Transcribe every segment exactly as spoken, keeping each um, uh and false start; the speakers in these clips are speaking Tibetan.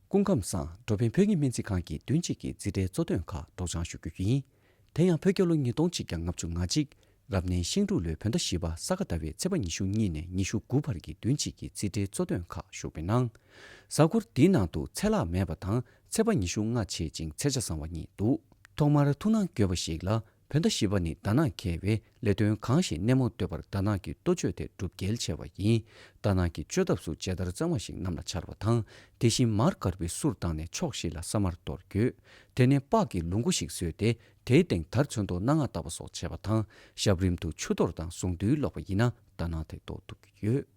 སྐུ་ཁམས་བཟང་། འགྲོ་ཕན་བོད་ཀྱི་སྨན་རྩིས་ཁང་གི་བདུན་གཅིག་གི་རྩིས་ཁྲའི་གཙོ་དོན་ཁག་སྒྲོག་སྦྱང་ཞུ་རྒྱུ་ཡིན། དེ་ཡང་བོད་རྒྱལ་ལོ་ཉིས་སྟོང་གཅིག་བརྒྱ་ལྔ་བཅུ་ང་གཅིག་རབ་གནས་ཤིང་འབྲུག་ལོའི་བོད་ཟླ་བཞི་པ་ས་ག་ཟླ་བའི་ཚེས་པ་ཉི་ཤུ་གཉིས་ནས་ཉི་ཤུ་དགུ་བར་གྱི་བདུན་གཅིག་གི་རྩིས་ཁྲའི་གཙོ་དོན་ཁག་ཞུགས་པའི་ནང་། གཟའ་འཁོར་འདིའི་ནང་དུ་ཚེས་ལྷག་མེད་པ་དང་ཚེས་པ་ཉི་ཤུ་ལྔ་བྱེད་ཅིང་ཚེས་ཆ་བཟང་བ་གཉིས་འདུག་ཐོག་མར་ཐུགས་སྣང་དགོས་པ་ཞིག་ལ། བོད་ཟླ་བཞི་པ་ནི་ཟླ་ནག་འཁེལ་བས་ལས་དོན་གང་ཞིག་སྣེ་མོ་གཏོད་པར་ཟླ་ནག་གི་གཏོ་བཅོས་དེ་སྒྲུབ་གལ་ཆེ་བ་ཡིན། ཟླ་ནག་གི་བཅོས་ཐབས་སུ་མཇལ་དར་གཙང་མ་ཞིག་གནམ་ལ་འཕྱར་བ་དང་། དེ་བཞིན་མར་དཀར་པོའི་གསུར་བཏང་ནས་ཕྱོགས་བཞི་ལ་ས་དམར་གཏོར་དགོས། དེ་ནས་སྤགས་ཀྱི་ལུག་མགོ་ཞིག་བཟོས་ཏེ་དེའི་སྟེང་དར་ཚོན་མདོག་སྣ་ལྔ་བཏབ་པ་སོགས་བྱས་པ་དང་། ཞབས་རིམ་དུ་ཆུ་གཏོར་དང་གཟུངས་འདུས་ཀློག་པ་ཡིན་ན་ཟླ་ནག་དེ་ཟློག་ཐུབ་ཀྱི་ཡོད།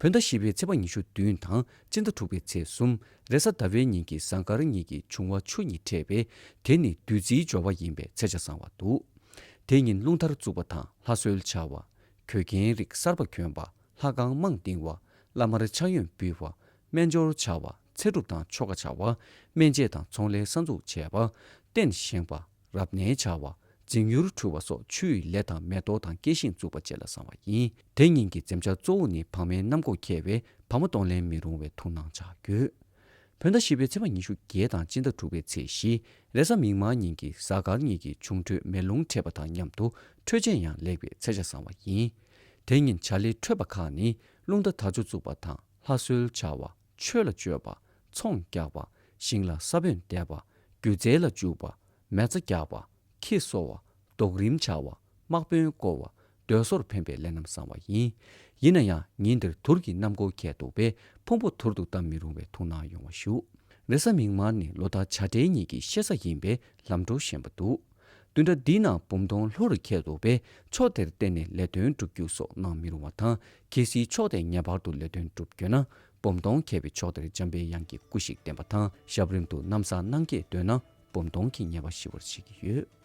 བོད་ཟླ་བཞི་པའི་ཚེས་པ་ཉི་ཤུ་བདུན་དང་སྤྱི་ཟླ་དྲུག་པའི་ཚེས་གསུམ། རེས་གཟའ་ཟླ་བའི་ཉིན་གྱི་གཟའ་སྐར་གཉིས་ཀྱི་འབྱུང་བ་ཆུ་གཉིས་འཕྲད་པས། དེ་ནི་བདུད་རྩིའི་སྦྱོར་བ་ཡིན་པས་ཚེས་ཆ་བཟང་བ་འདུག་དེ་ཉིན་རླུང་ལྟར་བཙུགས་པ་དང་ལྷ་གསོལ་བྱ་བ། གོས་རྒྱན་རིགས་གསར་པ་གྱོན་པ། ལྷ་ཁང་མང་བཏིང་བ། བླ་མར་ཕྱག་གཡོན་འབུལ་བ། སྨན་སྦྱོར་བྱ་བ། ཚེ་སྒྲུབ་དང་ཆོ་ག་བྱ་བ། སྨན་དཔྱད་དང་ཚོང་ལས་གསར་འཛུགས་བྱས་པ། རྟེན་བཞེངས་པ། རབ་གནས་བྱ་བ། རྫིང་ཡུར་འཁྲུ་བ་སོགས་ཆུ་ཡི་ལས་དང་མེ་ཏོག་དང་སྐྱེ་ཤིང་བཙུགས་པ་བཅས་ལ་བཟང་བ་ཡིན། དེ་ཉིན་གྱི་འཛེམ་བྱ་གཙོ་བོ་ནི་བག་མའི་གནམ་སྒོ་འཁེལ་བས་བག་མ་གཏོང་ལེན་མི་རུང་བས་ཐུགས་སྣང་བྱ་དགོས། བོད་ཟླ་བཞི་པའི་ཚེས་པ་ཉི་ཤུ་བརྒྱད་དང་སྤྱི་ཟླ་དྲུག་པའི་ཚེས་བཞི། རེས་གཟའ་མིག་དམར་ཉིན་གྱི་གཟའ་སྐར་གཉིས་ཀྱི་འབྱུང་འཕྲོད་མེ་རླུང་འཕྲད་པ་དང་མཉམ་དུ་འཕྲོད་བཅད་ཡང་ལེགས་པས་ཚེས་ཆ་བཟང་བ་ཡིན། དེ་ཉིན་བྱ་ལས་འཕྲོད་པ་ཁག་ནི་རླུང་རྟ་དར་ལྕོག་བཙུགས་པ་དང་ལྷ་གསོལ་བྱ་བ། ཆོས་ལ་སྤྱོད་པ། ཚོང་རྒྱག་པ། ཞིང་ལ་ས་བོན་འདེབས་པ། སྒྱུ་རྩལ་ལ་འཇུག་པ། མེ་བཙའ་རྒྱག་པ། ཁྱི་གསོ་བ། རྡོག་རིམ་བྱ་བ། དམག་དཔོན་བསྐོ་བ། སྡོད་སོར་འཕེན་པའི་ལས་རྣམས་བཟང་བ་ཡིན། ཡིན་ན་ཡང་ཉིན་དེར་དུར་གྱི་གནམ་སྒོ་འཁེལ་འདུག་པས་ཕུང་པོ་དུར་དུ་བཏབ་མི་རུང་བས་ཐུགས་སྣང་ཡོང་བ་ཞུ། རེས་གཟའ་མིག་དམར་ནི་ལོ་ཟླ་བྱ་སྤྲེལ་གཉིས་ཀྱི་ཤེ་ས་ཡིན་པས་ལམ་འགྲོ་ཞན་པ་འདུག་བདུན་ཕྲག་འདིའི་ནང་འབུམ་སྟོང་ལྷོ་རུ་འཁེལ་འདུག་པས་ཕྱོགས་དེར་བརྟེན་ནས་ལས་དོན་སྒྲུབ་རྒྱུ་སོགས་གནང་མི་རུང་བ་དང་། གལ་སྲིད་ཕྱོགས་དེར་ངེས་པར་དུ་ལས་དོན་སྒྲུབ་དགོས་ན། འབུམ་སྟོང་འཁེལ་བའི་ཕྱོགས་དེར་འཇམ་པའི་དབྱངས་ཀྱི་སྐུ་ཞིག་བསྟེན་པ་དང་། ཞབས་རིམ་དུ་ན་བཟའ་གནང་སྐྱེས་འདོད་ན་འབུམ་སྟོང་གི་ཉེས་པ་ཞི་བར་བྱེད་ཀྱི་ཡོད།